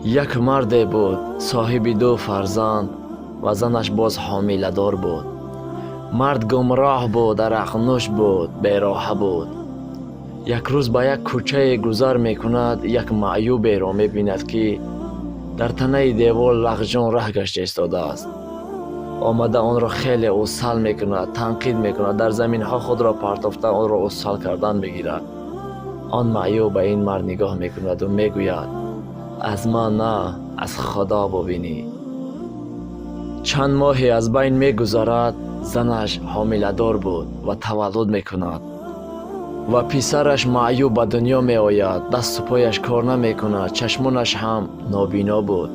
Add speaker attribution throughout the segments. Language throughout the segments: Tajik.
Speaker 1: Як марде буд, соҳиби ду фарзанд, ва занаш боз ҳомиладор буд. Мард гумроҳ буд, арақнӯш буд, бероҳа буд. Як рӯз ба як кӯчае гузар мекунад, як маъюберо мебинад, ки дар танаи девор лағжон раҳ гашта истодааст. Омада онро хеле усал мекунад, танқид мекунад, дар заминҳо худро партофта онро усал кардан мегирад. Он маъюб ба ин мард нигоҳ мекунаду мегӯяд: «Аз ман на, аз Худо бубинӣ». Чанд моҳе аз байн мегузарад, занаш ҳомиладор буд ва таваллуд мекунад ва писараш маъюб ба дунё меояд. Дасту пояш кор намекунад, чашмонаш ҳам нобино буд.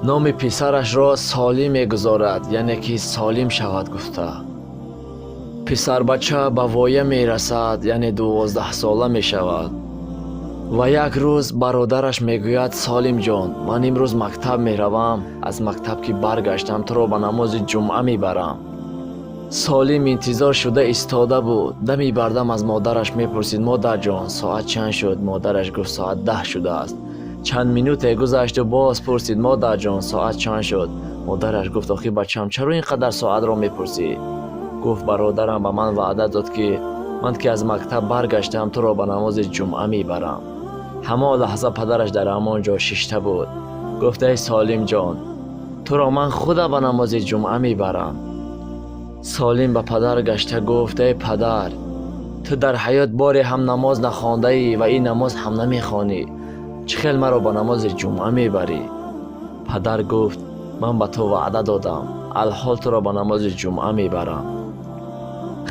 Speaker 1: Номи писарашро Солим мегузорад, яъне ки солим шавад гуфта. Писарбача ба воя мерасад, яъне 12-сола мешавад. Ва як рӯз бародараш мегӯяд: «Солимҷон, ман имрӯз мактаб меравам, аз мактаб ки баргаштам, туро ба намози ҷумъа мебарам». Солим интизор шуда истода буд. Дами бардам аз модараш мепурсид: «Модарҷон, соат чанд шуд?» Модараш гуфт: «Соат 10 шудааст». Чанд минуте гузашту боз пурсид: «Модарҷон, соат чанд шуд?» Модараш гуфт: «Охи бачам, чаро ин қадар соатро мепурсӣ?» Гуфт: «Бародарам ба ман ваъда дод, ки ман ки аз мактаб баргаштам, туро ба намози ҷумъа мебарам». Ҳамон лаҳза падараш дар ҳамон ҷо шишта буд. Гуфт: «Эй Солимҷон, туро ман худам ба намози ҷумъа мебарам». Солим ба падар гашта гуфт: «Эй падар, ту дар ҳаёт боре ҳам намоз нахондаӣ ва ин намоз ҳам намехонӣ, чӣ хел маро ба намози ҷумъа мебарӣ?» Падар гуфт: «Ман ба ту ваъда додам, алҳол туро ба намози ҷумъа мебарам».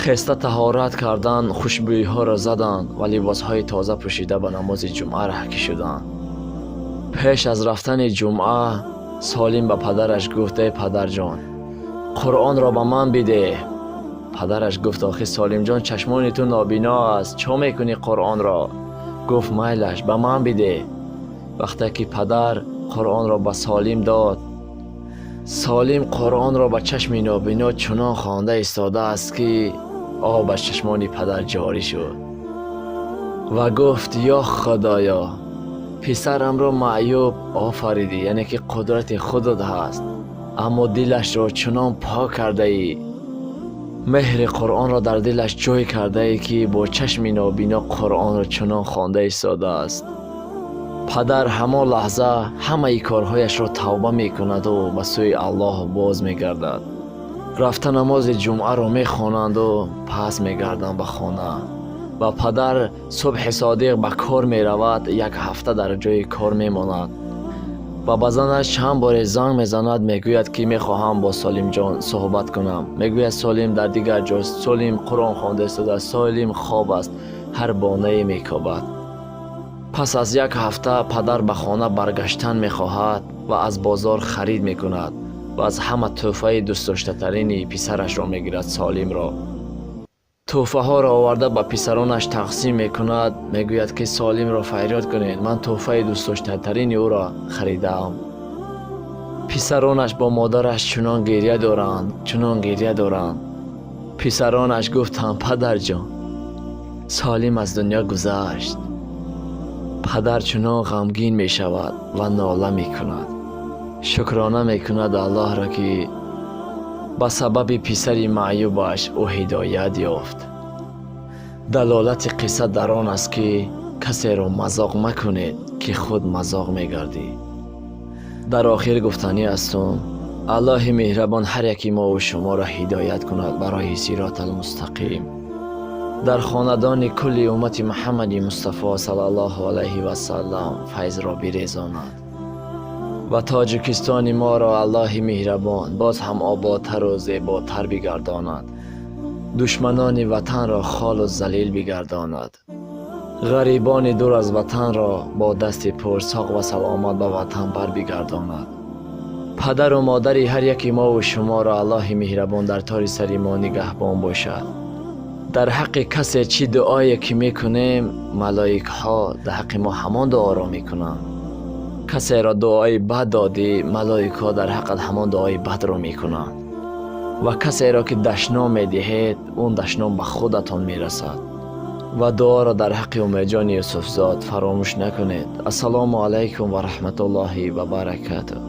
Speaker 1: Хеста таҳорат кардан, хушбӯйҳоро заданд ва либосҳои тоза пӯшида ба намози ҷумъа раҳкӣ шуданд. Пеш аз рафтани ҷумъа Солим ба падараш гуфт: «Эй падарҷон, Қуръонро ба ман бидеҳ». Падараш гуфт: «Охи Солимҷон, чашмони ту нобино аст, чо мекунӣ Қуръонро?» Гуфт: «Майлаш, ба ман бидеҳ». Вақте ки падар Қуръонро ба Солим дод, Солим Қуръонро ба чашми нобино чунон хонда истодааст, ки об аз чашмони падар ҷорӣ шуд ва гуфт: «Ё Худоё, писарамро маъюб офаридӣ, яъне ки қудрати худат ҳаст, аммо дилашро чунон пок кардаӣ, меҳри Қуръонро дар дилаш ҷой кардаӣ, ки бо чашми нобино Қуръонро чунон хонда истодааст». Падар ҳамон лаҳза ҳамаи корҳояшро тавба мекунаду ба сӯи Аллоҳ боз мегардад. Рафта намози ҷумъаро мехонанду пас мегарданд ба хона ва падар субҳи содиқ ба кор меравад. Як ҳафта дар ҷои кор мемонад ва ба занаш чанд боре занг мезанад. Мегӯяд, ки мехоҳам бо Солимҷон суҳбат кунам. Мегӯяд, Солим дар дигар ҷост, Солим Қуръон хонда истодааст, Солим хоб аст, ҳар бонае мекобад. Пас аз як ҳафта падар ба хона баргаштан мехоҳад ва аз бозор харид мекунад ва аз ҳама тӯҳфаи дӯстдоштатарини писарашро мегирад. Солимро тӯҳфаҳоро оварда ба писаронаш тақсим мекунад. Мегӯяд, ки Солимро фарёд кунед, ман тӯҳфаи дӯстдоштатарини ӯро харидаам. Писаронаш бо модараш чунон гирья доранд, чунон гирья доранд. Писаронаш гуфтанд: «Падарҷон, Солим аз дунё гузашт». Падар чунон ғамгин мешавад ва нола мекунад, шукрона мекунад Аллоҳро, ки ба сабаби писари маъюбаш ӯ ҳидоят ёфт. Далолати қисса дар он аст, ки касеро мазоқ макунед, ки худ мазоқ мегардӣ. Дар охир гуфтанӣ ҳастум: Аллоҳи меҳрабон ҳар яки мову шуморо ҳидоят кунад ба роҳи сироталмустақим, дар хонадони кулли уммати Муҳаммади Мустафо саллаллоҳу алайҳи васаллам файзро бирезонад ва Тоҷикистони моро Аллоҳи меҳрабон боз ҳам ободтару зеботар бигардонад, душманони ватанро холу залил бигардонад, ғарибони дур аз ватанро бо дасти пур соғ ва саломат ба ватан барбигардонад. Падару модари ҳар яки мову шуморо Аллоҳи меҳрабон дар тори сари мо нигаҳбон бошад. Дар ҳаққи касе чӣ дуое ки мекунем, малоикҳо дар ҳаққи мо ҳамон дуоро мекунанд. Касеро дуои бад додӣ, малоикҳо дар ҳаққат ҳамон дуои бадро мекунанд. Ва касеро ки дашном медиҳед, он дашном ба худатон мерасад. Ва дуоро дар ҳаққи Умедҷони Юсуфзод фаромӯш накунед. Ассалому алайкум ва раҳматуллоҳи ва баракатуҳ.